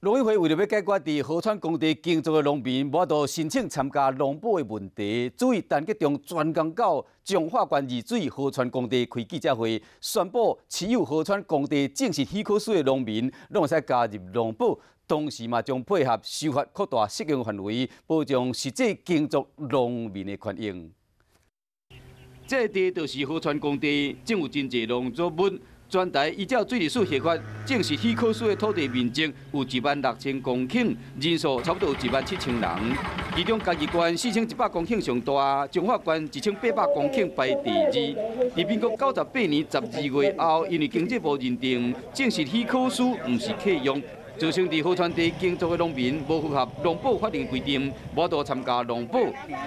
農委會為著欲解決佇河川公地耕作的農民無法度申請參加農保的問題，主委陳吉仲專工到彰化縣二水河川公地開記者會，宣布持有河川公地正式許可書的農民，攏會使加入農保，同時嘛將配合修法擴大適用範圍，保障實際耕作農民的權益。這地就是河川公地，種有真濟農作物。全台依照水利署核發正式許可書的土地面積有16,000公頃，人數差不多有17,000人。其中嘉義縣4,100公頃上大，彰化縣1,800公頃排第二。佇民國98年12月後，因為經濟部認定正式許可書毋是契約，造成佇河川地耕作的農民無符合農保法令規定，無法度參加農保。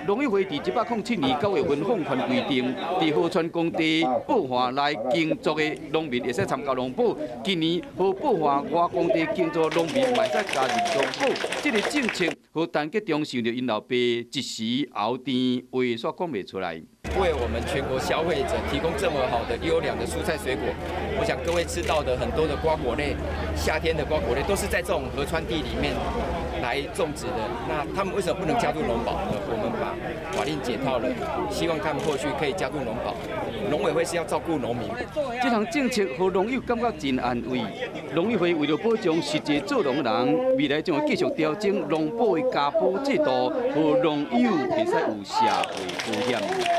農委會佇107年9月份放寬規定，佇河川公地報岸內耕作的農民會使參加農保。今年予報岸外公地耕作農民嘛會使加入農保。這个政策，予陳吉仲想著𪜶老爸一時喉甜，話煞講袂出來。為我們全國消費者提供這麼好的優良的蔬菜水果，我想各位吃到的很多的瓜果類，夏天的瓜果類都是在這種河川地裡面來種植的。那他們為什麼不能加入農保呢？我們把法令解套了，希望他們後續可以加入農保。農委會是要照顧農民。這項政策予農友感覺真安慰。農委會為著保障實際做農人，未來將會繼續調整農保的加保制度，予農友會使有社會保險。